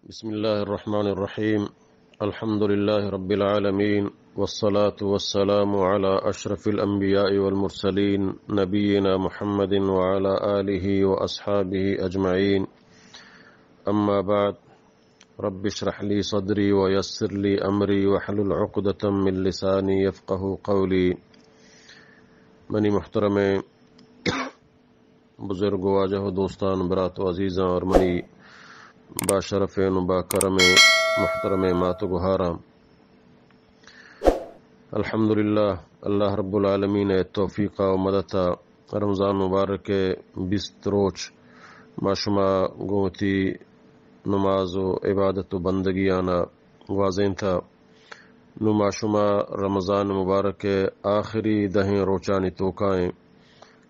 بسم الله الرحمن الرحيم. الحمد لله رب العالمين، والصلاة والسلام على أشرف الأنبياء والمرسلين، نبينا محمد وعلى آله وأصحابه أجمعين. أما بعد، رب اشرح لي صدري ويسر لي أمري واحلل عقدة من لساني يفقهوا قولي. منی محترمیں بزرگ و واجہ و دوستان، برات و عزیزاں اور منی با شرفیں و با کرمیں محترمیں مات و گہاراں، الحمدللہ، اللہ رب العالمین ءِ توفیق و مدد ءَ رمضان مبارک ءِ بیست روچ ما شما گوں وتی نماز و عبادت و بندگیانا گوازینتا۔ نوں ما شما رمضان مبارک ءِ آخری دہیں روچانی توکا ایں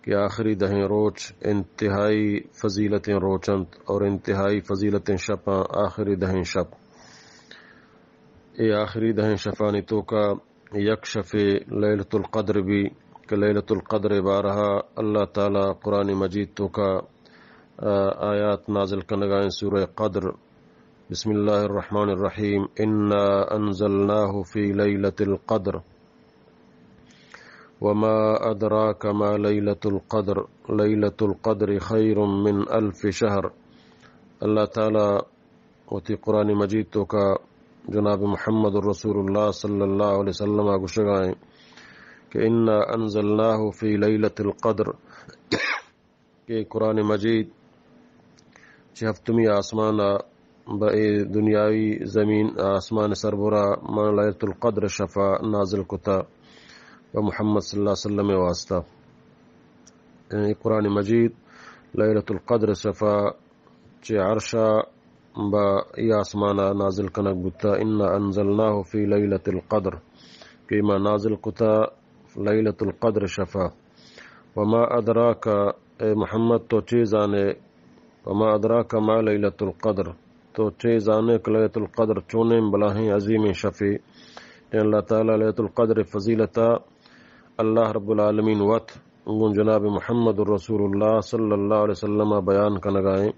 کہ آخری دہیں روچ انتہائی فضیلتیں روچ انت اور انتہائی فضیلتیں شپاں آخری دہیں شپ۔ اے آخری دہیں شپانی توکا یک شفے لیلۃ القدر بی کہ لیلۃ القدر بارہا اللہ تعالی قرآن مجید توکا، آ، آیات نازل کنگائیں سورہ قدر۔ بسم اللہ الرحمن الرحیم۔ انا انزلناہ فی لیلۃ القدر وما ادراک ما لیلۃ القدر، لیلۃ القدر خیر من الف شہر۔ اللہ تعالی وتی قرآن مجید توکا جناب محمد رسول اللہ صلی اللہ علیہ وسلم ءَ گوشگائیں کہ انا انزلناہ فی لیلۃ القدر، کہ قرآن مجید چہ ہفتمی آسمان ءَ بہ اے دنیاوی زمین آسمان سربرا من لیلۃ القدر شفا نازل کتا بہ محمد صلی اللہ علیہ وسلم ءِ واسطہ۔ اے قرآن مجید لیلۃ القدر شفا چہ عرشا بہ اے آسمانا نازل کنگ بوتا۔ انا انزلناہ فی لیلۃ القدر، کہ ما نازل کتا لیلۃ القدر شفا۔ وما ادراک، اے محمد تو چے زانے، وما ادراک ما لیلۃ القدر، تو چے زانے کہ لیلۃ القدر چونیں بلاہیں عظیمیں شفے۔ کہ اللہ تعالی لیلۃ القدر فضیلتا اللہ رب العالمین وت گوں جناب محمد رسول اللہ صلی اللہ علیہ وسلم ءَ بیان کنگائیں۔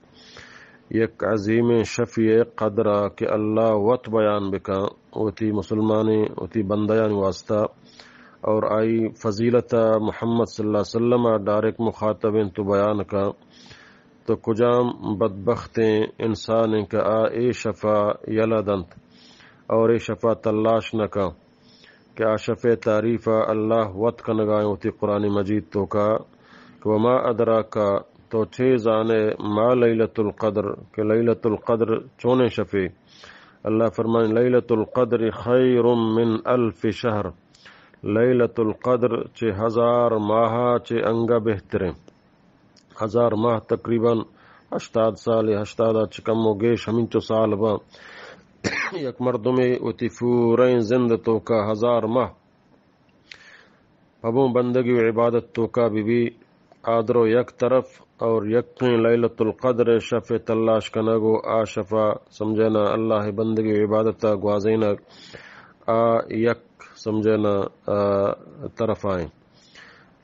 یک عظیمیں شفیع قدر ءَ کہ اللہ وت بیان بکاں وتی مسلمانیں، وتی بندیانی واسطہ، اور آئی فضیلت ءَ محمد صلی اللہ علیہ وسلم ءَ ڈائریکٹ مخاطب انت تو بیان کاں، تو کجام بدبختیں انسان انت کہ آ اے شفا یلہ دنت اور اے شفا تلاش نہ کاں؟ کہ آ شفے تعریف ءَ اللہ وت کنگائیں وتی قرآن مجید توکا کہ وما ادراک، تو چے زانے، ما لیلۃ القدر، کہ لیلۃ القدر چونیں شفے۔ اللہ فرمائیں، لیلۃ القدر خیر من الف شہر، لیلۃ القدر چہ ہزار ماہ چہ انگا بہتریں۔ ہزار ماہ تقریباً ہشتاد سال یا ہشتاد ءَ چہ کم و گیش ہمینچو سال باں۔ یک مردمے وتی پوریں زند توکا ہزار ماہ پبوں بندگی و عبادت توکا بہ بی، آ درو یک طرف اور یکیں لیلۃ القدر شف تلاش کنگ و آ شفا سمجھنا اللہ بندگی و عبادتا گوازینگ، آ یک سمجھنا، آ، طرف آئیں۔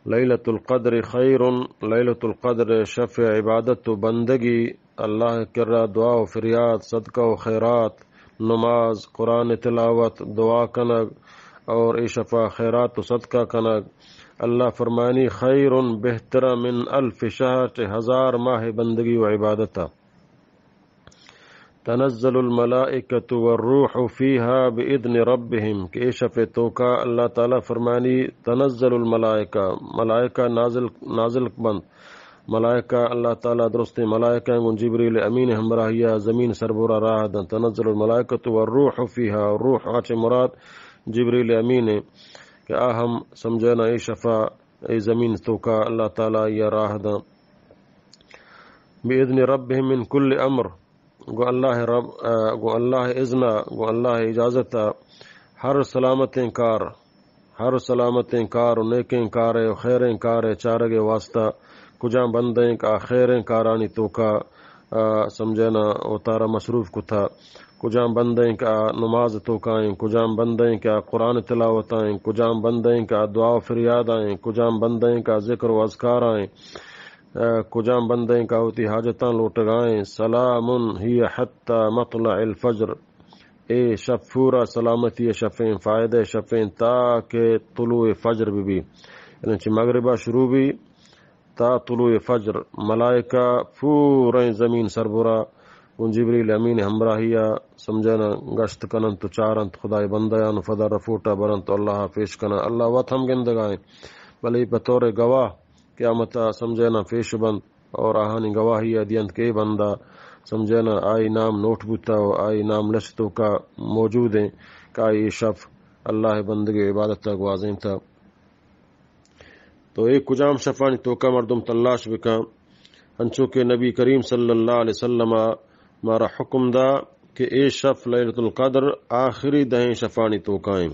لیلۃ القدر خیر، لیلۃ القدر شف عبادت و بندگی، اللہ کرا دعا و فریاد، صدقہ و خیرات، نماز، قرآن تلاوت، دعا کنگ اور اے شفا خیرات و صدقہ کنگ، اللہ فرمانی خیر، بہتر من الف شہر، چہ ہزار ماہ بندگی و عبادتا۔ تنزل الملائکۃ والروح فیہا بإذن ربہم، کہ اے شف توکا اللہ تعالی فرمانی تنزل الملائکہ، ملائکہ نازل، نازل بنت۔ ملائکہ اللہ تعالی درستیں ملائکہ گوں جبریل امین ہمراہیا زمین سربرا راہ دنت۔ تنزل الملائکۃ والروح فیہا، روح آچے مراد جبریل امین کہ آ ہم سمجھنا اے شفا اے زمین توکا اللہ تعالی یا راہ داں۔ بإذن ربہم من کل امر، گوں اللہ رب، آ، گوں اللہ اذنا، گوں اللہ اجازتا ہر سلامتیں کار، ہر سلامتیں کار و نیکیں کارے و خیریں کارے چارگے واسطہ کجام بندیں کہ آ خیریں کارانی توکا، آ، سمجھنا وتارا مصروف کتا۔ کجام بندیں کہ آ نماز توکائیں، کجام بندیں کہ آ قرآن تلاوتائیں، کجام بندیں کہ آ دعا و فریادائیں، کجام بندیں کہ آ ذکر و اذکارائیں، کجام بندہ ایں کہ وتی حاجتاں لوٹگائیں، سلام ہی حتی مطلع الفجر، اے شپ پورا سلامتی شپیں، فائدہ شپیں، تا کہ طلوع فجر بی بی، یعنی چہ مغربا شروع بی تا طلوع فجر، ملائکہ پوریں زمین سربرا اوں جبریل امین ہمراہیا سمجھنا گشت کننت و چارنت خدائے بندیان و فدا رپورٹا برنت و اللہ پیش کنن۔ اللہ وت ہم گندگائیں، بلے بطور گواہ قیامتا سمجھنا پیش بنت اور آہانی گواہی دینت کہ اے بندہ سمجھنا آئی نام نوٹ بوتا و آئی نام لسٹ توکا موجود ایں کہ آئی اے شپ اللہ بندگی عبادتا گوازینتا۔ تو اے کجام شپانی توکا مردم تلاش بکن؟ انچو کہ نبی کریم صلی اللہ علیہ وسلم مارا حکم دا کہ اے شپ لیلۃ القدر آخری دہیں شپانی توکائیں۔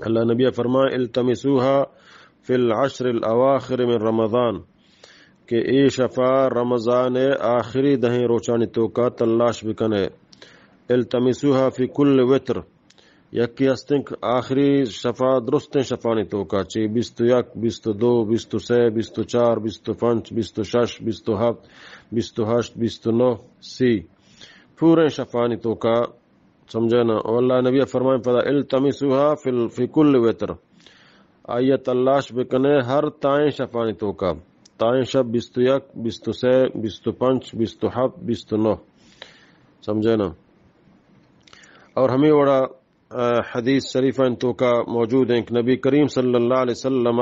اللہ نبی فرمائے، التمسوها فی العشر الاواخر من رمضان، کہ اے شپا رمضان آخری دہیں روچانی توکا تلاش بکنے۔ التمسوها فی کل وتر، یکے ہستیں کہ آخری شپا درستیں شپانی توکا، چہ بیست و یک، بیست و دو، بیست و سے، بیست و چار، بیست و پنچ، بیست و شش، بیست و ہفت، بیست و ہشت، بیست و نو، سی، پوریں شپانی توکا سمجھنا۔ او اللہ نبی فرمائیں پدا، التمسوها فی ال-، فی کل وتر، آئی تلاش بکنے ہر تائیں شپانی توکا، تائیں شپ بیست و یک، بیست و سے، بیست و پنچ، بیست و ہفت، بیست و نو، سمجھنا۔ اور ہمیں وڑا، آ، حدیث شریفانی توکا موجود ایں کہ نبی کریم صلی اللہ علیہ وسلم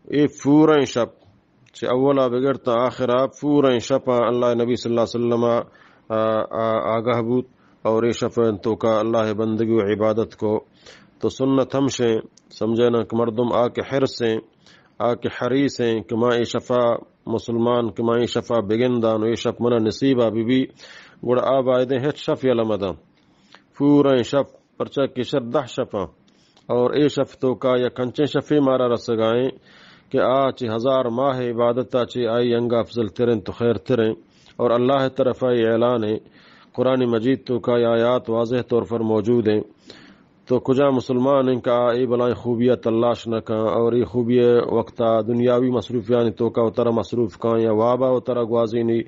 اے پوریں شپ، چہ اولا بگر تا آخرا پوریں شپا اللہ نبی صلی اللہ علیہ وسلم، آ، آ، آگاہ بوت اور اے شپانی توکا اللہ بندگی و عبادت کو۔ تو سنت ہمشیں سمجھنا کہ مردم آ کہ حرصیں، آ کہ حریصیں کہ ما اے شپا مسلمان کہ ما اے شپا بگندان و اے شپ منا نصیبا بی بی، گڑا آ بایدیں ہچ شپ یلہ مداں۔ پوریں شپ، پرچا کہ شر دہ شپاں، اور اے شپ توکا یک انچیں شپے مارا رسگائیں کہ آ چہ ہزار ماہ عبادتا چہ آئی انگا افضل تریں تو خیر تریں، اور اللہ طرفا اے اعلان ایں، قرآن مجید توکا اے آیات واضح طور پر موجود ایں۔ تو کجا مسلمان ایں کہ آ اے بلائیں خوبیا تلاش نہ کن اور اے خوبی وقتا دنیاوی مصروفیانی توکا وترا مصروف کن یا وابا وترا گوازینی،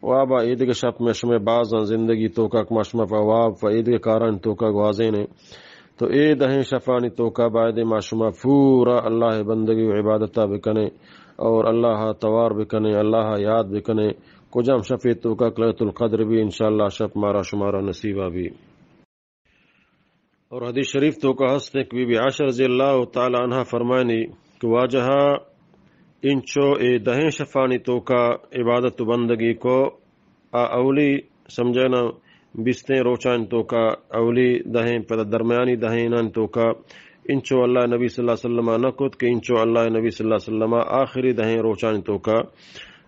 وابا ایدگہ شپ مئے شمئے بازاں زندگی توکا کہ ما شما پہ واب پہ ایدگہ کارانی توکا گوازینیں۔ تو اے دہیں شپانی توکا بایدیں ما شما پورا اللہ بندگی و عبادتا بکنیں اور اللہ توار بکنیں، اللہ یاد بکنیں۔ کجام شپے توکا کہ لیلۃ القدر بی، انشاءاللہ شپ مارا شمارا نصیبا بی۔ اور حدیث شریف توکا ہستیں کہ بی بی عائشہ رضی اللہ تعالی عنہا فرمائنی کہ واجہا انچو اے دہیں شپانی توکا عبادت و بندگی کو، آ اولی سمجھنا بیستیں روچانی توکا، اولی دہیں پدا درمیانی دہیں انانی توکا، انچو اللہ نبی صلی اللہ علیہ وسلم نہ کت کہ انچو اللہ نبی صلی اللہ علیہ وسلم آخری دہیں روچانی توکا،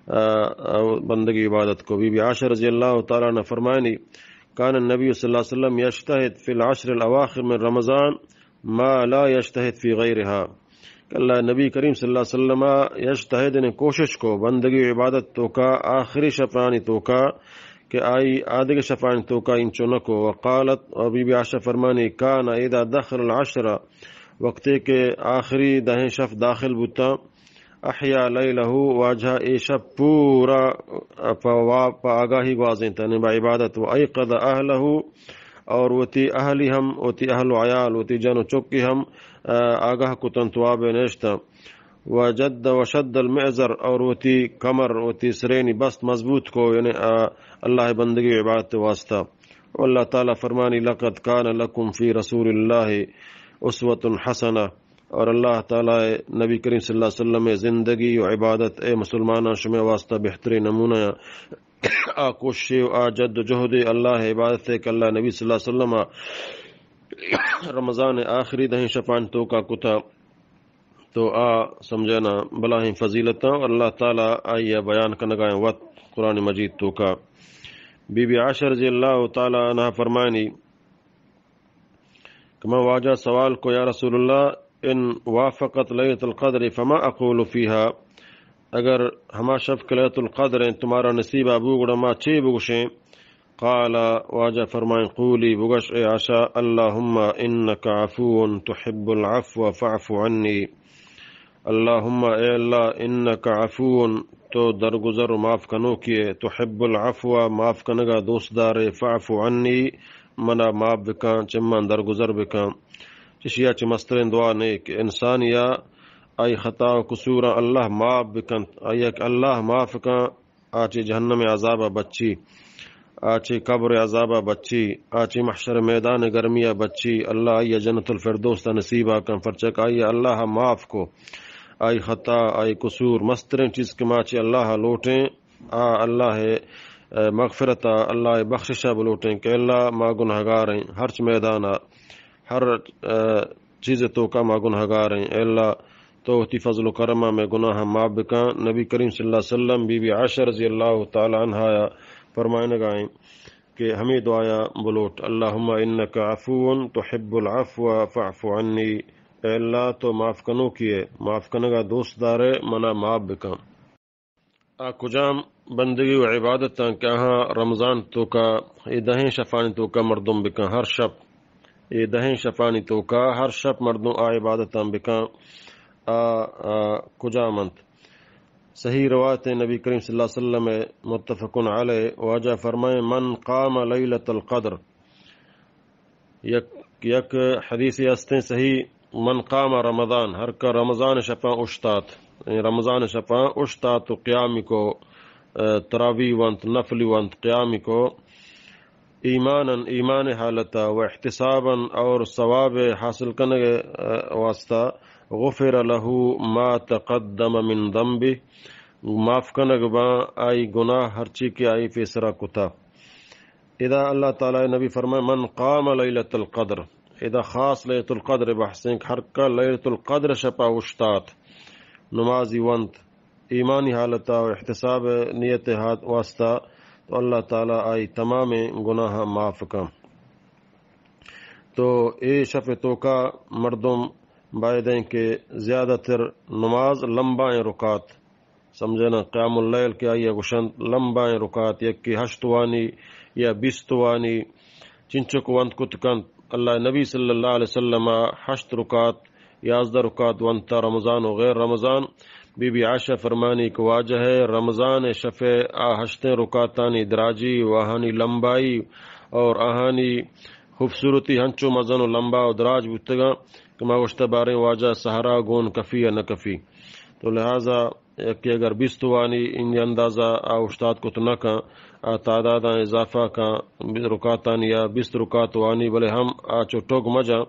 آ، آ، بندگی عبادت کو۔ بی بی عائشہ رضی اللہ تعالی عنہا فرمائنی، کان النبی صلی اللہ علیہ وسلم یجتہد فی العشر الاواخر من رمضان ما لا یجتہد فی غیرہا۔ کہ اللہ نبی کریم صلی اللہ علیہ وسلم یجتہد، یعنی کوشش کو بندگی و عبادت توکا آخری شپانی توکا کہ آئی آدگہ شپانی توکا انچو نکو۔ وقالت، و بی بی عائشہ فرمانی، کان اذا دخل العشر، وقتے کہ آخری دہیں شپ داخل بوتا، احیا لیلہ، واجہ اے شپ پورا پہ واب، پہ آگاہی گوازینت، یعنی با عبادت، و ایقظ اہلہ، اور وتی اہلی ہم، وتی اہل و عیال، وتی جن و چکی ہم، آ، آگاہ کتنت واب نشتہ۔ و جد و شد المئزر، اور وتی کمر، وتی سرینی بست مضبوط کو، یعنی، آ، اللہ بندگی و عبادت واسطہ۔ و اللہ تعالی فرمانی، لقد کان لکم فی رسول اللہ اسوۃ حسنہ، اور اللہ تعالی نبی کریم صلی اللہ علیہ وسلم زندگی و عبادت اے مسلماناں شمے واسطہ بہترین نمونہ آ کوشش و آ جد و جہد اللہ عبادت کہ اللہ نبی صلی اللہ علیہ وسلم رمضان آخری دہیں شپان توکا کتا۔ تو آ سمجھنا بلاہیں فضیلتاں اللہ تعالی آئی بیان کنگائیں وت قرآن مجید توکا۔ بی بی عائشہ رضی اللہ تعالی عنہا فرمائنی کہ من واجہ سوال کو، یا رسول اللہ، ان وافقت لیلۃ القدر فما اقول فیہا، اگر ہما شپ کہ لیلۃ القدر ہیں تمہارا نصیب آ بو گڑا ما چے بگوشیں؟ قال، واجہ فرمائیں، قولی، بگش اے عائشہ، اللہم انک عفو تحب العفو فاعف عنی۔ اللہم، اے اللہ، انک عفو، تو درگزر و معاف کنوکے ئے، تحب العفو، معاف کنگا دوست دارے، فاعف عنی، منا معاف بکن، چہ من درگزر بکن۔ چشیا چہ مستریں دعا نئے کہ انسانیا آئی خطا و قصوراں اللہ معاف بکنت، آئیا کہ اللہ معاف کن، آ چہ جہنم عذابا بچی، آ چہ قبر عذابا بچی، آ چہ محشر میدان گرمیا بچی۔ اللہ آئیا جنت الفردوس نصیبا کن، پرچک آئیا اللہ معاف کو۔ آئی خطا، آئی قصور، مستریں چیز کہ ما چہ اللہ لوٹیں، آ اللہ مغفرتا، اللہ بخششا بلوٹیں کہ اللہ ما گناہگاریں ہرچ میدانا۔ ہر، آ، چیز توکا ما گناہگاریں۔ اے اللہ، تو وتی فضل و کرما مئے گناہاں معاف بکن۔ نبی کریم صلی اللہ علیہ وسلم بی بی عائشہ رضی اللہ تعالی عنہا فرمائنگائیں کہ ہمیں دعایا بلوٹ، اللہم انک عفو تحب العفو فاعف عنی۔ اے اللہ، تو معاف کنوکے ئے، معاف کنگا دوست دارے، منا معاف بکن۔ آ کجام بندگی و عبادتاں کہ آہاں رمضان توکا، اے دہیں شپانی توکا مردم بکن، ہر شپ، اے دہیں شپانی توکا ہر شپ مردم آ عبادتاں بکن، آ، آ کجام انت؟ صحیح روایت نبی کریم صلی اللہ علیہ وسلم، متفق علیہ، واجہ فرمائے، من قام لیلۃ القدر، یک، یک حدیثے ہستیں صحیح، من قام رمضان، ہر کہ رمضان شپاں اشتات، یعنی رمضان شپاں اشتات و قیامی کو، آ، تراوی ونت، نفلی ونت، قیامی کو، ایماناً، ایمان حالتا و احتساباً، اور ثواب حاصل کنگ، آ، واسطہ، غفر له ما تقدم من ذنبه، معاف کنگ باں آئی گناہ ہرچی کہ آئی پیسرا کتا۔ ادا اللہ تعالی نبی فرمائے، من قام لیلۃ القدر۔ ادا خاص لیلۃ القدر بحثیں کہ ہر کا لیلۃ القدر شپا اشتات، نمازی ونت، ایمانی حالتا و احتساب نیت ہات واسطہ، تو اللہ تعالی آئی تمام گناہ معاف کن۔ تو اے شپ توکا مردم بایدیں کہ زیادہ تر نماز لمبائیں رکعت سمجھنا، قیام اللیل کہ آئی گوشنت لمبائیں رکعت، یکے ہشت وانی یا بیست وانی، چنچک ونت کت کنت۔ اللہ نبی صلی اللہ علیہ وسلم ہشت رکعت، یازدہ رکعت ونتا رمضان و غیر رمضان۔ بی بی عائشہ فرمانی کہ واجہ رمضان شفع آ ہشتیں رکعتانی دراجی و آہانی لمبائی اور آہانی خوبصورتی ہنچو مزن و لمبا و دراج بوتگاں کہ ما گوشتہ باریں واجہ سحرا گون کفی یا نہ کفی۔ تو لہذا یکے اگر بیست وانی، انجی اندازہ آ اشتات کت نہ کن، آ تعداداں اضافہ کن، رکعتانی یا بیست رکعت وانی، بلے ہم آ چو ٹوگ مجاں،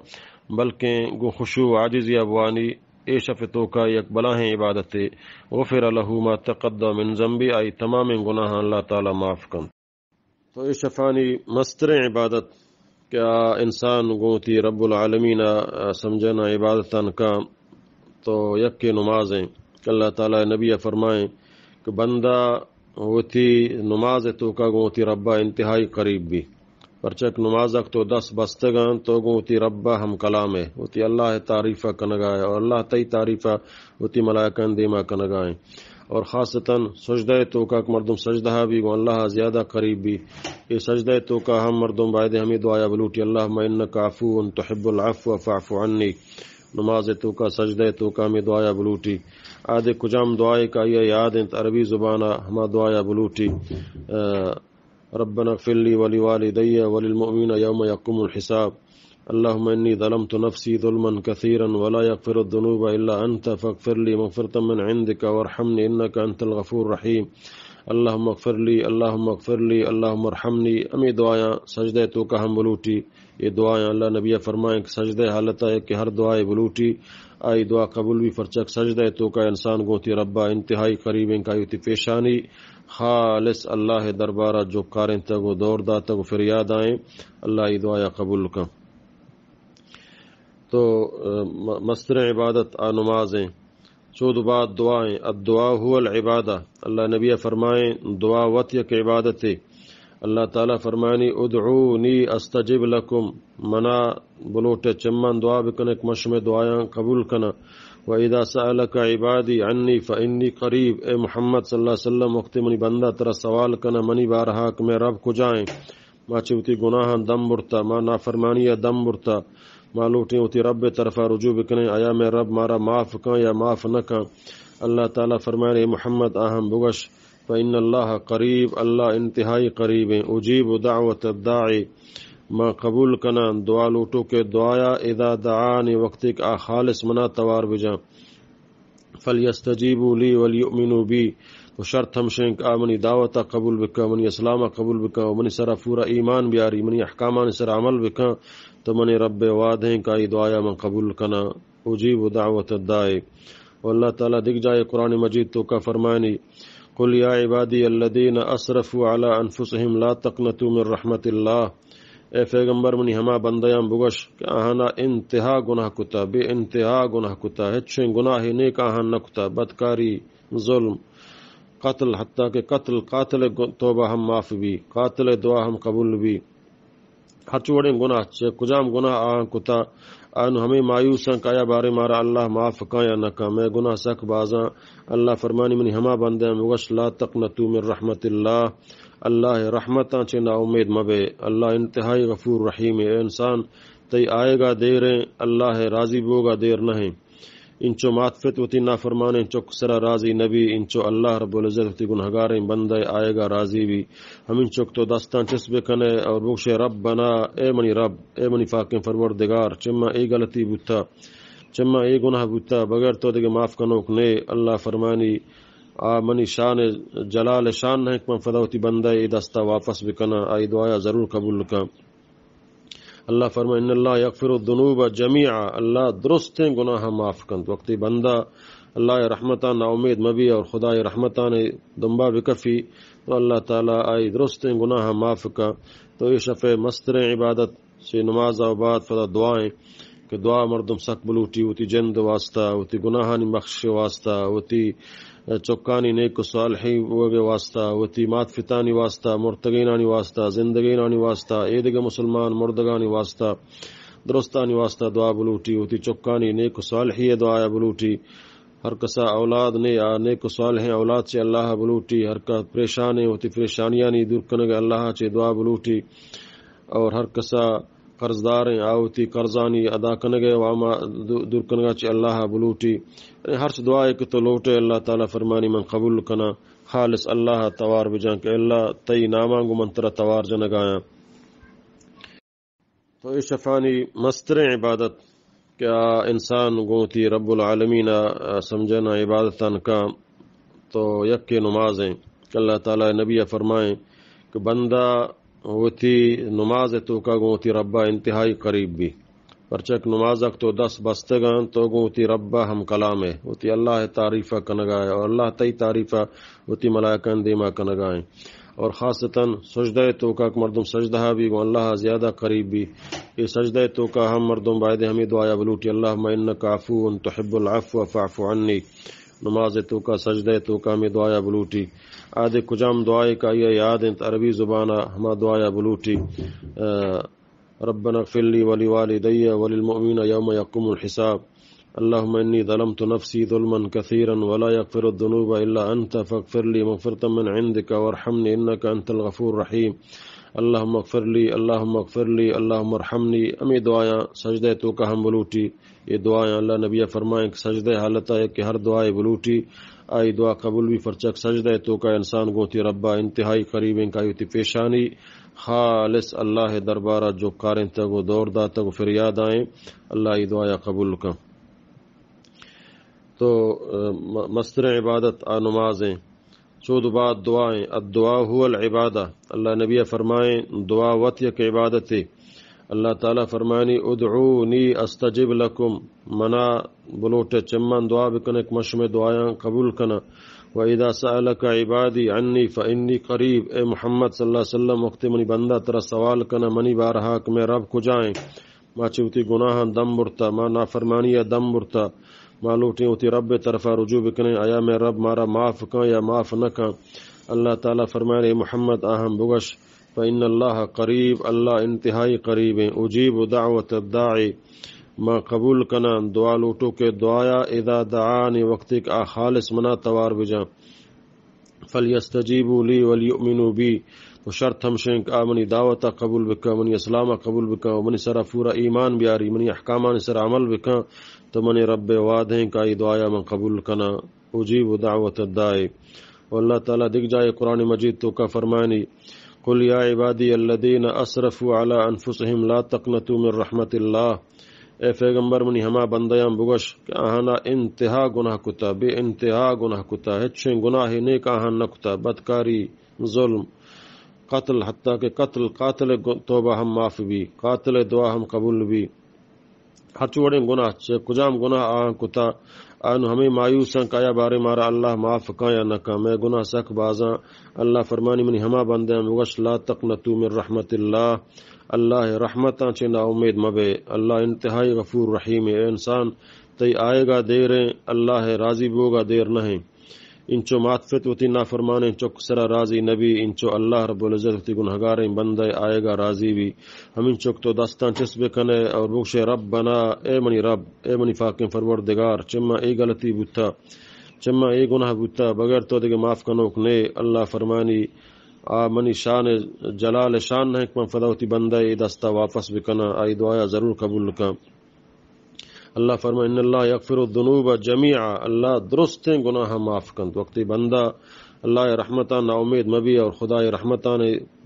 بلکیں گوں خشوع و عاجزیا بوانی۔ اے شپ توکا یک بلاہیں عبادتے، غفر له ما تقدم من ذنبه، آئی تمامیں گناہاں اللہ تعالی معاف کنت۔ تو اے شفانی مستریں عبادت کہ آ انسان گوں وتی رب العالمین ءَ سمجھنا عبادتاں کاں، تو یکے نمازیں کہ اللہ تعالی نبی ءَ فرمائیں کہ بندہ وتی نماز ءِ توکا گوں وتی رب ءَ انتہائی قریب بی۔ پرچا کہ نمازک تو دست بستگاں، تو گوں وتی رب ءَ ہم کلام ئے، وتی اللہ ءِ تعریف ءَ کنگا ئے، اور اللہ تئی تعریف ءَ وتی ملائکان دیما کنگا ایں۔ اور خاصتاً سجدہ ءِ توکا کہ مردم سجدہ بی گوں اللہ ءَ زیادہ قریب بی۔ اے سجدہ ءِ توکا ہم مردم بایدے ہمے دعایا بلوٹی، اللہم انک عفو تحب العفو فاعف عنی۔ نماز ءِ توکا، سجدہ ءِ توکا ہمے دعایا بلوٹی۔ آدے کجام دعائے کہ آئی ءَ یاد انت عربی زبان ءَ، ہما دعایا بلوٹی۔ آ، ربنا اغفر لي ولوالدي وللمؤمنين يوم يقوم الحساب. اللهم إني ظلمت نفسي ظلما كثيرا ولا يغفر الذنوب إلا أنت فاغفر لي مغفرة من عندك وارحمني إنك أنت الغفور الرحيم. اللهم اغفر لي، اللهم اغفر لي، اللهم ارحمني. ہمے دعایاں سجدہ ءِ توکا ہم بلوٹی۔ اے دعایاں اللہ نبی ءَ فرمائیں کہ سجدہ ءِ حالت ءَ کہ ہر دعائے بلوٹی، آئی دعا قبول بی، پرچا کہ سجدہ ءِ توکا انسان گوں وتی رب ءَ انتہائی قریب انت کہ آئی وتی پیشانی خالص اللہ ءِ دربار ءَ جکارینتگ و دور داتگ و فریاد آئیں، اللہ ای دعایا قبول کن۔ تو، م-، مستریں عبادت آ نمازیں۔ چود بعد دعائیں، الدعاء هو العبادة۔ اللہ نبی فرمائیں، دعا وت یک عبادتے۔ اللہ تعالی فرمانی، ادعونی استجب لکم، منا بلوٹے چمان دعا بکنے کہ من شمے دعایاں قبول کنا۔ و اذا سألک عبادی عنی فانی قریب، اے محمد صلی اللہ علیہ وسلم، وقتی منی بندہ ترا سوال کنا منی بارہا کہ مئے رب کجائیں، ما چہ وتی گناہاں دم برتا، ما نافرمانی ءَ دم برتا، ما لوٹیں وتی رب ءِ طرفا رجوع بکنیں، آیا مئے رب مارا معاف کن یا معاف نہ کن؟ اللہ تعالی فرمائے، اے محمد، آہاں بگش، فإن اللہ قریب، اللہ انتہائی قریب ایں، اجیب دعوت الداعی، ما قبول کناں دعا لوٹوکے دعایا، اذا دعانی، وقتی کہ آ خالص منا توار بجاں۔ فلیستجیبوا لی ولیؤمنوا بی، تو شرط ہمشیں کہ آ منی دعوت ءَ قبول بکن، منی اسلام ءَ قبول بکن، و منی سرا پورا ایمان بیاری، منی احکامانی سرا عمل بکن، تو منی رب ءِ وعدہ ایں کہ آئی دعایا من قبول کناں۔ اجیب دعوت الداعی۔ و اللہ تعالی دگہ جاہے قرآن مجید توکا فرمائنی، قل یا عبادی الذین اسرفوا علی انفسهم لا تقنطوا من رحمت اللہ، اے پیغمبر، منی ہما بندیاں بگوش کہ آہانا انتہا گناہ کتا، بے انتہا گناہ کتا، ہچیں گناہے نیک آہان نہ کتا، بدکاری، ظلم، قتل، حتیٰ کہ قتل، قاتل گ-، توبہ ہم معاف بی، قاتل دعا ہم قبول بی۔ ہرچ وڑیں گناہ، چہ کجام گناہ آہاں کتا، آنو ہمے مایوساں کہ آیا بارے مارا اللہ معاف کاں یا نہ کاں، مئے گناہ سک بازاں۔ اللہ فرمانی، منی ہما بندیاں بگوش، لا تقنطوا من رحمت اللہ، اللہ ءِ رحمتاں چہ نا امید مبے۔ اللہ انتہائی غفور رحیم ایں۔ اے انسان، تئی آئیگا دیر ایں، اللہ ءِ راضی بوگا دیر نہ ایں۔ انچو مات پت وتی نافرمانیں چک سرا راضی نبی، انچو اللہ رب العزت وتی گنہگاریں بندہ ءِ آئیگا راضی بی۔ ہمینچک تو دستاں چست بکنے اور بگشے، ربنا، اے منی رب، اے منی پاکیں پروردگار، چہ ما اے غلطی بوتا، چہ ما اے گناہ بوتا، بغیر تو دگہ معاف کنوک نے۔ اللہ فرمانی، آ منی شان جلال شان نہ ایں کہ من پدا وتی بندہ ءِ اے دستا واپس بکناں، آئی دعایا ضرور قبول کن۔ اللہ فرمائے، ان اللہ یغفر الذنوب جمیعا، اللہ درستیں گناہ معاف کنت۔ وقتی بندہ اللہ ءِ رحمتاں نا امید مبی اور خدا ءِ رحمتاں دنبا بکفی، تو اللہ تعالی آئی درستیں گناہ معاف کن۔ تو اے شفے مستریں عبادت چہ نماز ءَ بعد پدا دعا ایں کہ دعا مردم سک بلوٹی، وتی جند واسطہ، وتی گناہانی بخش واسطہ، وتی چکانی نیک و صالحی بوگ واسطہ، وتی مات پتانی واسطہ، مرتگینانی واسطہ، زندگینانی واسطہ، ایدگہ مسلمان مردگانی واسطہ، درستانی واسطہ دعا بلوٹی، وتی چکانی نیک و صالحی دعایا بلوٹی۔ ہر کسا اولاد نے، آ نیک و صالحیں اولاد چہ اللہ بلوٹی۔ ہر کس پریشان ایں، وتی پریشانیانی دور کنگ اللہ چہ دعا بلوٹی۔ اور ہر کسا قرضدار ایں، آ وتی قرضانی ادا کنگ ءِ و ہما دو-، دور کنگا چہ اللہ بلوٹی۔ یعنی ہرچ دعائے کہ تو لوٹے، اللہ تعالی فرمانی، من قبول کناں۔ خالص اللہ توار بجان کہ اللہ، تئی ناماں گوں من ترا توار جنگایاں۔ تو اے شفانی مستریں عبادت کہ آ انسان گوں وتی رب العالمین ءَ سمجھنا عبادتان کاں، تو یکے نماز ایں کہ اللہ تعالی نبی ءَ فرمائیں کہ بندہ وتی نماز ءِ توکا گوں وتی رب ءَ انتہائی قریب بی۔ پرچا کہ نمازک تو دست بستگاں، تو گوں وتی رب ءَ ہم کلام ئے، وتی اللہ ءِ تعریف ءَ کنگا ئے، اور اللہ تئی تعریف ءَ وتی ملائکان دیما کنگا ایں۔ اور خاصتاً سجدہ ءِ توکا کہ مردم سجدہ بی، گوں اللہ ءَ زیادہ قریب بی۔ اے سجدہ ءِ توکا ہم مردم بایدے ہمے دعایا بلوٹی، اللہم انک عفو تحب العفو فاعف عنی۔ نماز ءِ توکا، سجدہ ءِ توکا ہمے دعایا بلوٹی۔ آدے کجام دعائے کہ آئی ءَ یاد انت عربی زبان ءَ، ہما دعایا بلوٹی۔ آ، ربنا اغفر لی ولوالدی وللمؤمنین یوم یقوم الحساب۔ اللهم إني ظلمت نفسي ظلما كثيرا ولا يغفر الذنوب إلا أنت فاغفر لي مغفرة من عندك وارحمني إنك أنت الغفور الرحيم۔ اللهم اغفر لي، اللهم اغفر لي، اللهم ارحمني۔ ہمے دعایاں سجدہ ءِ توکا ہم بلوٹی۔ اے دعایاں اللہ نبی ءَ فرمائیں کہ سجدہ ءِ حالت ءَ کہ ہر دعائے بلوٹی، آئی دعا قبول بی، پرچا کہ سجدہ ءِ توکا انسان گوں وتی رب ءَ انتہائی قریب ایں کہ آئی وتی پیشانی خالص اللہ ءِ دربار ءَ جکارینتگ و دور داتگ و فریاد آئیں، اللہ ای دعایا قبول کن۔ تو، م-، مستریں عبادت آ نماز ایں۔ چود بعد دعا ایں، الدعاء هو العبادة۔ اللہ نبی فرمائیں، دعا وت یک عبادتے۔ اللہ تعالی فرمانی، ادعونی استجب لکم، منا بلوٹے چمان دعا بکنے کہ من شمے دعایاں قبول کناں۔ و اذا سألک عبادی عنی فانی قریب، اے محمد صلی اللہ علیہ وسلم، وقتی منی بندہ ترا سوال کناں منی بارہا کہ مئے رب کجائیں، ما چہ وتی گناہاں دم برتا، ما نافرمانی ءَ دم برتا، ما لوٹیں وتی رب ءِ طرفا رجوع بکنیں، آیا مئے رب مارا معاف کن یا معاف نہ کن؟ اللہ تعالی فرمائے، اے محمد، آہاں بگش، فإن اللہ قریب، اللہ انتہائی قریب ایں، اجیب دعوت الداعی، ما قبول کناں دعا لوٹوکے دعایا، اذا دعانی، وقتی کہ آ خالص منا توار بجاں۔ فلیستجیبوا لی ولیؤمنوا بی، تو شرط ہمشیں کہ آ منی دعوت ءَ قبول بکن، منی اسلام ءَ قبول بکن، و منی سرا پورا ایمان بیاری، منی احکامانی سرا عمل بکن، تو منی رب ءِ وعدہ ایں کہ آئی دعایا من قبول کناں۔ اجیب دعوت الداع۔ و اللہ تعالی دگہ جاہے قرآن مجید توکا فرمانی، قل یا عبادی الذین اسرفوا علی انفسهم لا تقنطوا من رحمت اللہ، اے پیغمبر، منی ہما بندیاں بگوش کہ آہانا انتہا گناہ کتا، بے انتہا گناہ کتا، ہچیں گناہے نیک آہان نہ کتا، بدکاری، ظلم، قتل، حتیٰ کہ قتل، قاتل ءِ گو-، توبہ ہم معاف بی، قاتل ءِ دعا ہم قبول بی۔ ہرچ وڑیں گناہ، چہ کجام گناہ آہاں کتا، آ نوں ہمے مایوساں کہ آیا بارے مارا اللہ معاف کاں یا نہ کاں، مئے گناہ سک بازاں۔ اللہ فرمانی، منی ہما بندیاں بگوش، لا تقنطوا من رحمت اللہ، اللہ ءِ رحمتاں چہ نا امید مبے۔ اللہ انتہائی غفور رحیم ایں۔ اے انسان، تئی آئیگا دیر ایں، اللہ ءِ راضی بوگا دیر نہ ایں۔ انچو مات پت وتی نافرمانیں چک سرا راضی نہ بی، انچو اللہ رب العزت وتی گنہگاریں بندہ ءِ آئیگا راضی بی۔ ہمینچک تو دستاں چست بکنے اور بگوشے، ربنا، اے منی رب، اے منی پاکیں پروردگار، چہ ما اے غلطی بوتا، چہ ما اے گناہ بوتا، بغیر تو دگہ معاف کنوک نے۔ اللہ فرمانی، آ منی شان جلال شان نہ ایں کہ من پدا وتی بندہ ءِ اے دستا واپس بکناں، آئی دعایا ضرور قبول کن۔ اللہ فرمائے، ان اللہ یغفر الذنوب جمیعا، اللہ درستیں گناہ معاف کنت۔ وقتی بندہ اللہ ءِ رحمتاں نا امید مبی اور خدا ءِ رحمتاں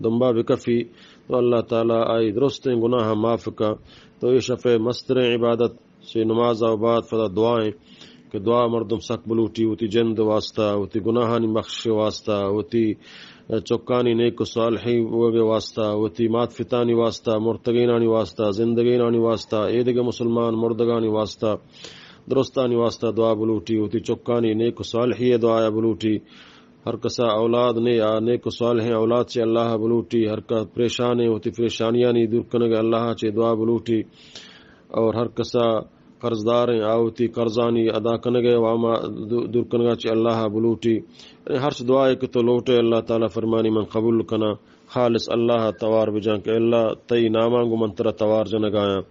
دنبا بکفی، تو اللہ تعالی آئی درستیں گناہ معاف کا۔ تو اے شپ ءِ مستریں عبادت چہ نماز ءَ بعد پدا دعا ایں کہ دعا مردم سک بلوٹی، وتی جند واسطہ، وتی گناہانی بخش واسطہ، وتی چکانی نیک و صالحی بوگ ءِ واسطہ، وتی مات پتانی واسطہ، مرتگینانی واسطہ، زندگینانی واسطہ، اے دگہ مسلمان مردگانی واسطہ، درستانی واسطہ دعا بلوٹی، وتی چکانی نیک و صالحی ءِ دعایا بلوٹی۔ ہر کسا اولاد نے، آ نیک و صالحیں اولاد چہ اللہ بلوٹی۔ ہر کس پریشان ایں، وتی پریشانیانی دور کنگ ءَ اللہ چہ دعا بلوٹی۔ اور ہر کسا قرضدار ایں، آ وتی قرضانی ادا کنگ ءَ و ہما دو-، دور کنگا چہ اللہ بلوٹی۔ یعنی ہرچ دعائے کہ تو لوٹے، اللہ تعالی فرمانی، من قبول کناں۔ خالص اللہ توار بجان کہ اللہ، تئی ناماں گوں من ترا توار جنگایاں۔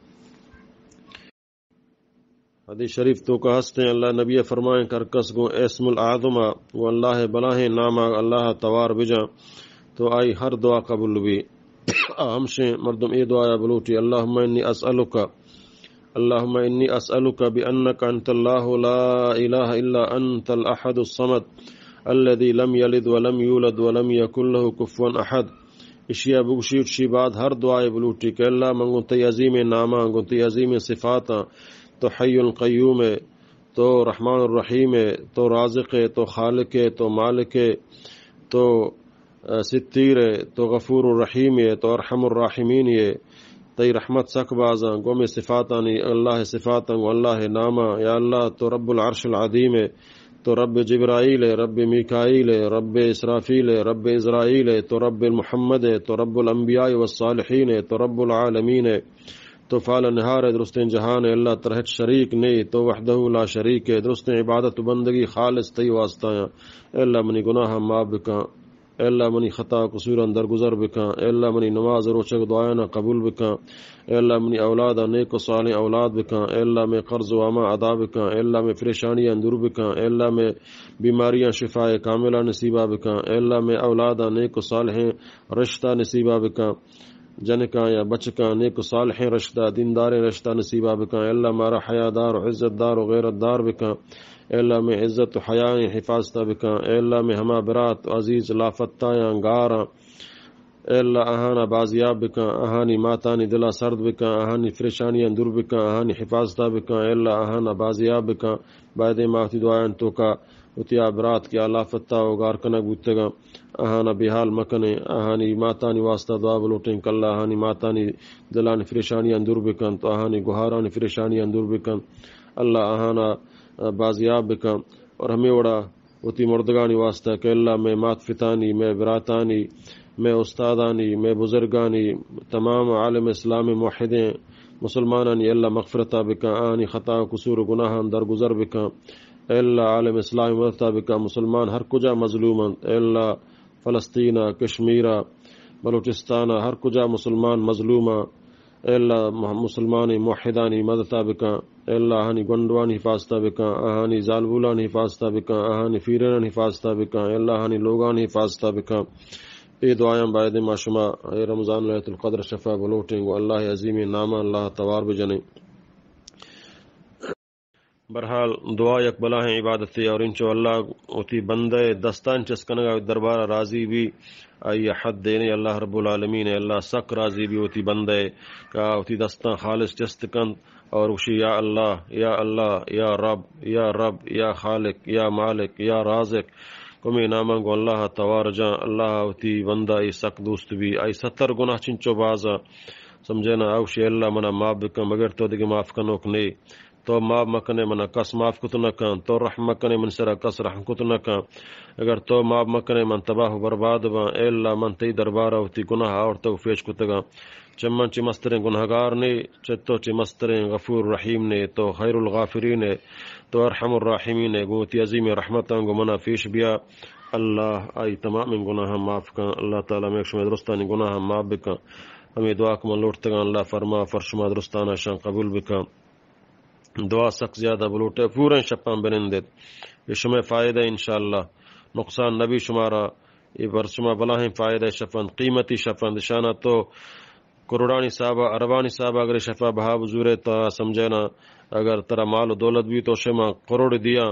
حدیث شریف توکا ہستیں، اللہ نبی فرمائیں کہ ہر کس گوں اسم الاعظم، گوں اللہ بلاہیں ناما اللہ توار بجان، تو آئی ہر دعا قبول بی۔ آ ہمشیں مردم اے دعایا بلوٹی، اللہم انی اسألک، اللہم انی اسألک بأنک انت اللہ لا الہ الا انت الاحد الصمد الذی لم یلد ولم یولد ولم یکن لہ کفوا احد۔ اشیا بگوشی، اشی بعد ہر دعائے بلوٹی کہ اللہ، من گوں تئی عظیمیں ناماں، گوں تئی عظیمیں صفاتاں، تو حی قیوم ئے، تو رحمان الرحیم ئے، تو رازق ئے، تو خالق ئے، تو مالک ئے، تو، آ، ستیر ئے، تو غفور الرحیم ئے، تو ارحم الراحمین ئے۔ تئی رحمت سک بازاں، گوں ہمے صفاتانی، اللہ صفاتاں، گوں اللہ ناماں، یا اللہ تو رب العرش العظیم ئے، تو رب جبرائیل ئے، رب میکائیل ئے، رب اسرافیل ئے، رب عزرائیل ئے، تو رب محمد ئے، تو رب الانبیاء والصالحین ئے، تو رب العالمین ئے، تو پالنہار ئے درستیں جہان ئے، اللہ ترا ہچ شریک نے، تو وحدہ لا شریک ئے، درستیں عبادت و بندگی خالص تئی واسطہ آں۔ اے اللہ منی گناہ معاف بکن، اے اللہ منی خطا و قصوراں درگزر بکن، اے اللہ منی نماز و روچگ دعایاں قبول بکن، اے اللہ منی اولادا نیک و صالح اولاد بکن، اے اللہ مئے قرض و ہما ادا بکن، اے اللہ مئے پریشانیاں دور بکن، اے اللہ مئے بیماریاں شفاء کاملہ نصیبہ بکن، اے اللہ مئے اولادا نیک و صالحیں رشتہ نصیبہ بکن، جنکاں یا بچکاں نیک و صالحیں رشتہ، دینداریں رشتہ نصیبہ بکن، اے اللہ مارا حیادار و عزت دار و غیرت دار بکن، اے اللہ مئے عزت و حیائیں حفاظتہ بکن، اے اللہ مئے ہما برات و عزیز لافتایاں گاراں، اے اللہ آہانا بازیاب بکن، آہانی ماتانی دلا سرد بکن، آہانی پریشانیاں دور بکن، آہانی حفاظتہ بکن، اے اللہ آہانا بازیاب بکن۔ بایدیں ما وتی دعایانی توکا وتی آ برات کہ آ لافتہ و گار کنگ بوتگاں، آہانا بے حال مکنیں، آہانی ماتانی واسطہ دعا بلوٹیں کہ اللہ آہانی ماتانی دلانی پریشانیاں دور بکنت و آہانی گہارانی پریشانیاں دور بکنت۔ اللہ آہانا بازیاب بکن۔ اور ہمے وڑا وتی مردگانی واسطہ کہ اللہ مئے مات پتانی، مئے براتانی، مئے استادانی، مئے بزرگانی، تمام عالم اسلام موحدیں مسلمانانی اللہ مغفرتا بکن، آہانی خطا و قصور و گناہاں درگزر بکن۔ اے اللہ عالم اسلام مددتا بکن، مسلمان ہر کجا مظلوم انت۔ اے اللہ فلسطینا، کشمیرا، بلوچستانا، ہر کجا مسلمان مظلوما، اے اللہ مح-، مسلمانیں موحدانی مدتا بکن، اے اللہ آہانی گونڈوانی حفاظتا بکن، آہانی زالبولانی حفاظتا بکن، آہانی فیرینانی حفاظتا بکن، اے اللہ آہانی لوگانی حفاظتا بکن۔ اے دعایاں بایدیں ما شما اے رمضان لیلۃ القدر شفا بلوٹیں، گوں اللہ عظیمیں ناما اللہ توار بجنیں۔ بہرحال، دعا یک بلاہیں عبادتے، اور انچو اللہ وتی بندہ دستان چست کنگا دربارا راضی بی، آئی حد دینے اللہ رب العالمین، اللہ سک راضی بی وتی بندہ کہ وتی دستان خالص چست کنت اور گوشی، یا اللہ، یا اللہ، یا رب، یا رب، یا خالق، یا مالک، یا رازق، کمی ناماں گوں اللہ توار جان۔ اللہ وتی بندہ ای سک دوست بی، آئی ستر گناہ چنچو بازا، سمجھے نا، آ گوشی، اللہ منا معاف بکن، بغیر تو دگہ معاف کنوک نے۔ تو معاف مکنے، منا کس معاف کت نہ کن۔ تو رحم مکنے، من سرا کس رحم کت نہ کن۔ اگر تو معاف مکنے، من تباہ و برباد باں۔ اے اللہ، من تئی دربارا وتی گناہ آورتگ و پیش کتگاں۔ چہ من چہ مستریں گناہگار نے، چہ تو چہ مستریں غفور رحیم نے، تو خیر الغافرین ئے، تو ارحم الراحمین ئے۔ گوں وتی عظیمیں رحمتاں گوں منا پیش بیا۔ اللہ آئی تمامیں گناہاں معاف کن۔ اللہ تعالی مئے شمئے درستانی گناہاں معاف بکن۔ ہمے دعا کہ من لوٹتگاں، اللہ فرما، فر شما درستانا شان قبول بکن۔ دعا سک زیادہ بلوٹے، پوریں شپاں بنندت۔ اے شمئے فائدہ انشاءاللہ۔ نقصان نبی شمارا، اے بر شما بلاہیں فائدہ شپند، قیمتی شپند۔ اشانا تو کروڑانی حسابا، اربانی حسابا اگر شفا بہا بزورے تا سمجھے نا، اگر ترا مال و دولت بی تو شما کروڑ دیا،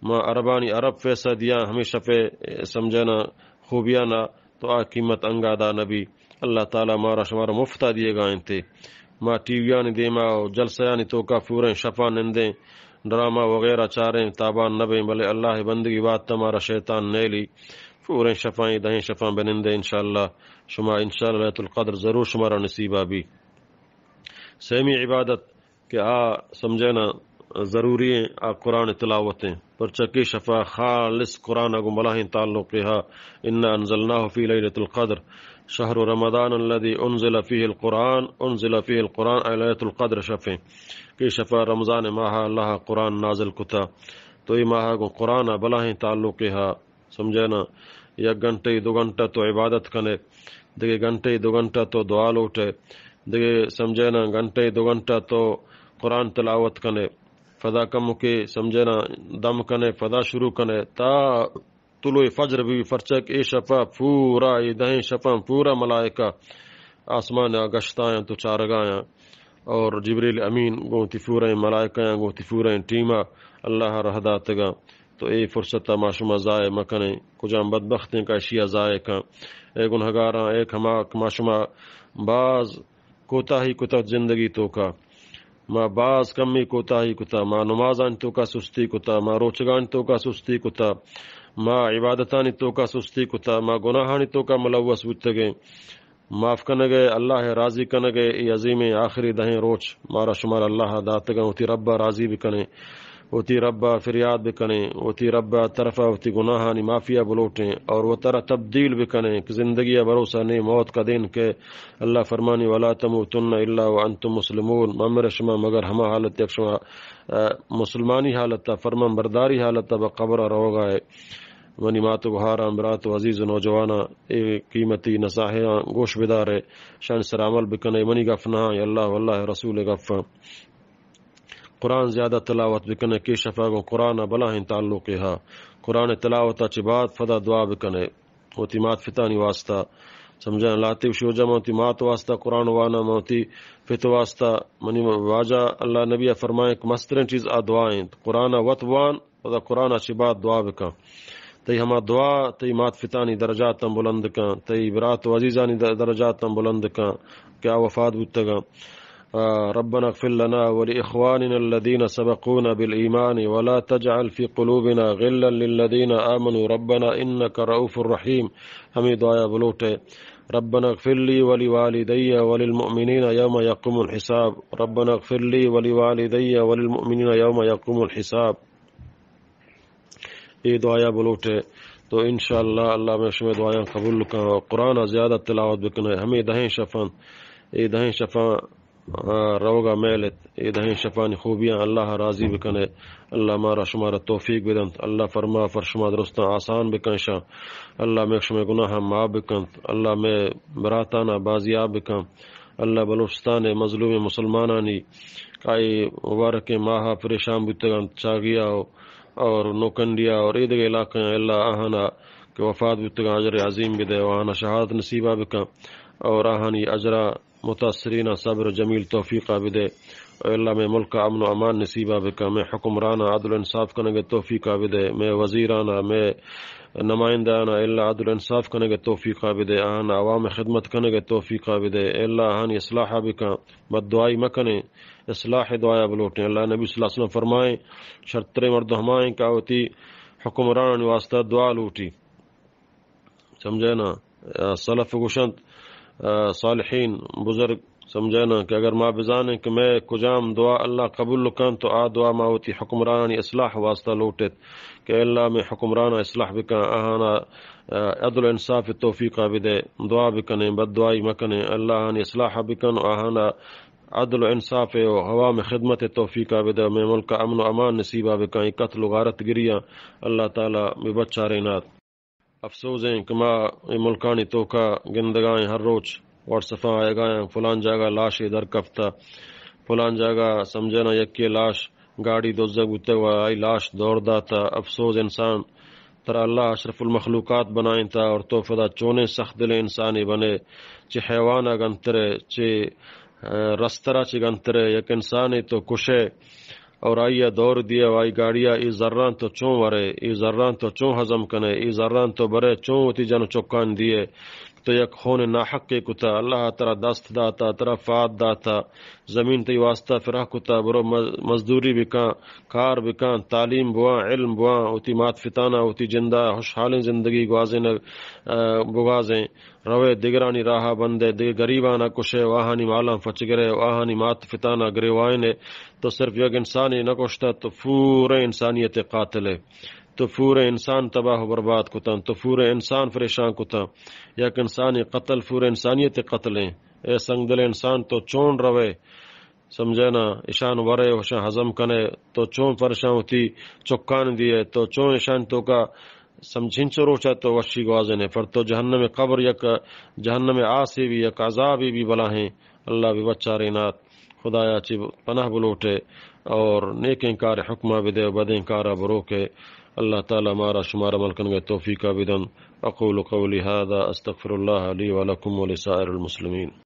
ما اربانی ارب پیسہ دیا، ہمیں شفے سمجھے نا خوبیانا۔ تو آ قیمت انگا دا نبی۔ اللہ تعالی مارا شمارا مفتا دیگا انتے۔ ما ٹی ویانی دیما و جلسیانی توکا پوریں شپا نندیں، ڈرامہ وغیرہ چاریں، تابان نبیں، بلے اللہ بندگی وات مارا شیطان نیلی۔ پوریں شپاں، دہیں شپاں بنندیں انشاءاللہ۔ شما انشاءاللہ لیلۃ القدر ضرور شمارا نصیبا بی۔ سیمی عبادت کہ آ سمجھے نا ضروری ایں، آ قرآن تلاوت ایں۔ پرچا کہ شفا خالص قرآن گوں بلاہیں تعلق ہا۔ انا انزلناہ فی لیلۃ القدر، شہر رمضان الذی انزل فیہ القرآن، انزل فیہ القرآن، اے لیلۃ القدر شفیں کہ شفا رمضان ماہ اللہ قرآن نازل کتا۔ تو اے ماہ گوں قرآن بلاہیں تعلق ہا۔ سمجھے نا، یک گھنٹے دو گھنٹہ تو عبادت کنے، دگہ گھنٹے دو گھنٹہ تو دعا لوٹے، دگہ سمجھے نا گھنٹے دو گھنٹہ تو قرآن تلاوت کنے، پدا کمکے سمجھے نا دم کنے، پدا شروع کنے تا طلوع فجر بی، پرچا کہ اے شپا پورا، اے دہیں شپاں پورا ملائکہ آسمان ء گشتایاں تو چارگایاں۔ اور جبریل امین گوں وتی پوریں ملائکیاں، گوں وتی پوریں ٹیما اللہ راہ داتگاں۔ تو اے فرصت ما شما ضائع مکنیں۔ کجام بدبختیں کہ اشیا ضائع کن۔ اے گنہگاراں، اے ہما کہ ما شما باز کوتاہی کتگ زندگی توکا۔ ما باز کمی کوتاہی کتا، ما نمازانی توکا سستی کتا، ما روچگانی توکا سستی کتا، ما عبادتانی توکا سستی کتا، ما گناہانی توکا ملوث بوتگیں۔ معاف کنگ ء، اللہ ء راضی کنگ ء اے عظیمیں آخری دہیں روچ مارا شمارا اللہ ء داتگاں۔ وتی رب ء راضی بکنیں، وتی رب ء فریاد بکنیں، وتی رب ء طرف ء وتی گناہانی معافی ء بلوٹیں اور وترا تبدیل بکنیں کہ زندگی ء بھروسہ نے، موت کدین کہ۔ اللہ فرمانی، ولا تموتن الا وانتم مسلمون، ممر شما مگر ہما حالت یک شما، ء، مسلمانی حالت ء، فرمان برداری حالت ء بہ قبر ء روگا ہے۔ منی مات و گہاراں، برات و عزیز و نوجواناں، اے قیمتی نصاحتاں گوش بدارے، شان سر عمل بکنے۔ منی گپ نہ، اے اللہ و اللہ رسول گپ۔ قرآن زیادہ تلاوت بکنے، کہ شفا گوں قرآن بلاہیں تعلق ہا۔ قرآن تلاوت چہ بعد پدا دعا بکنے وتی مات پتانی واسطہ۔ سمجھا؟ لاتے گوشی، واجہ من وتی مات واسطہ قرآن وانا، من وتی پت واسطہ۔ منی واجہ اللہ نبی فرمائیں کہ مستریں چیز آ دعا انت۔ قرآن وت بوان، پدا قرآن ء چہ بعد دعا بکن۔ تئی ہما دعا تئی مات پتانی درجاتاں بلند کن، تئی برات و عزیزانی د-، درجاتاں بلند کن کہ آ وفات بوتگاں۔ آ، ربنا اغفر لنا ولإخواننا الذين سبقونا بالإيمان ولا تجعل في قلوبنا غلا للذين آمنوا ربنا إنك رؤوف رحيم۔ ہمیں دعایا بلوٹے۔ ربنا اغفر لي ولوالدي وللمؤمنين يوم يقوم الحساب۔ ربنا اغفر لي ولوالدي وللمؤمنين يوم يقوم الحساب۔ اے دعایا بلوٹے تو انشاءاللہ اللہ مئے شمئے دعایاں قبول کن۔ قرآن زیادہ تلاوت بکنے۔ ہمیں دہیں شفاں، اے دہیں شفاں، آ، روگا میلت۔ اے دہیں شفانی خوبیاں اللہ راضی بکنے۔ اللہ مارا شمارا توفیق بدنت۔ اللہ فرما فر شما درستاں آسان بکن شاں۔ اللہ مئے شمئے گناہاں معاف بکنت۔ اللہ مئے براتانا بازیاب بکن۔ اللہ بلوچستان ءِ مظلوم مسلمانانی کہ آئی مبارکیں ماہ ءَ پریشان بوتگ انت، چاگیا و اور نوکنڈیا اور اے دگہ علاقہ، اللہ آہانا کہ وفات بوتگاں اجر عظیم بدے و آہانا شہادت نصیبہ بکن اور آہانی اجرا متاثرین صبر جمیل توفیقہ بدے۔ اے اللہ مئے ملک امن و امان نصیبہ بکن، مئے حکمرانا عدل و انصاف کنگے توفیقہ بدے، مئے وزیرانا، مئے نمائندہانا اللہ عدل و انصاف کنگے توفیقہ بدے، آہانا عوام خدمت کنگے توفیقہ بدے۔ اے اللہ آہانی اصلاحہ بکن، بددعائی مکنیں، اصلاح دعایا بلوٹیں۔ اللہ نبی صلی اللہ علیہ وسلم فرمائیں، شرتریں مردم ہمائیں کہ آ وتی حکمرانانی واسطہ دعا لوٹی۔ سمجھے نا؟ سلف گوشنت، صالحین، بزرگ، سمجھے نا، کہ اگر ما بزانیں کہ مئے کجام دعا اللہ قبول کن تو آ دعا ما وتی حکمرانانی اصلاح واسطہ لوٹت کہ اللہ مئے حکمران اصلاح بکن، آہانا عدل و انصاف توفیقہ بدے، دعا بکنیں، بددعائی مکنیں، اللہ آہانی اصلاح بکن و آہانا عدل و انصاف و عوام خدمت توفیقہ بدے، مئے ملک امن و امان نصیبہ بکن، اے قتل و غارت گریاں اللہ تعالی ببچارینات۔ افسوز ایں کہ ما اے ملکانی توکا گندگائیں ہر روچ واٹس اپاں آیگایاں، فلان جاگہ لاشے در کپتہ، فلان جاگہ سمجھے نا یکے لاش گاڑی دزگ بوتگ و آئی لاش دور داتہ۔ افسوز انسان ترا اللہ اشرف المخلوقات بنائینتہ اور تو پدا چونیں سخت دلیں انسانے بنے، چہ حیوانا گنترے، چہ، آ، رسترا چہ گنترے، یک انسانے تو کشے، اور آئی ء دور دیئے و آئی گاڑی ء اے زراں تو چون ورے، اے زراں تو چون ہزم کنے، اے زراں تو برے چون وتی جن و چکان دیئے۔ تو یک خون ناحقے کتا، اللہ ء ترا دست داتا، ترا پاد داتا، زمین تئی واسطہ فراہ کتا، برو مز-، مزدوری بکن، کار بکن، تعلیم بوان، علم بوان، وتی مات پتانا، وتی جندا خوشحالیں زندگی گوازینگ، ء، بگوازیں۔ روئے دگرانی راہا بندئے، دگہ گریبانا کشئے و آہانی مالاں پچگرئے و آہانی مات پتانا گریوائینئے۔ تو صرف یک انسانے نہ کشتہ، تو پوریں انسانیت قاتلئے۔ تو پوریں انسان تباہ و برباد کتن، تو پوریں انسان پریشان کتن۔ یک انسانے قتل پوریں انسانیت قتلیں۔ اے سنگدل انسان، تو چون روئے؟ سمجھے نا، اشان ورے و اشان ہضم کنے، تو چون پرشان وتی چکان دیئے، تو چون اشان توکا سمجھنچو روچا تو وشی گوازینے، پر تو جہنم قبر یک جہنم آسے بھی، یک عذابے بھی بلاہیں۔ اللہ بے بچارینات، خدایا چی پناہ بلوٹے اور نیکیں کار حکمہ بدے و بدیں کارا بروکے۔ اللہ تعالی مارا شمارا عمل کنگے توفیقہ بدن۔ اقول قولی هذا استغفر الله لي ولكم ولسائر المسلمين۔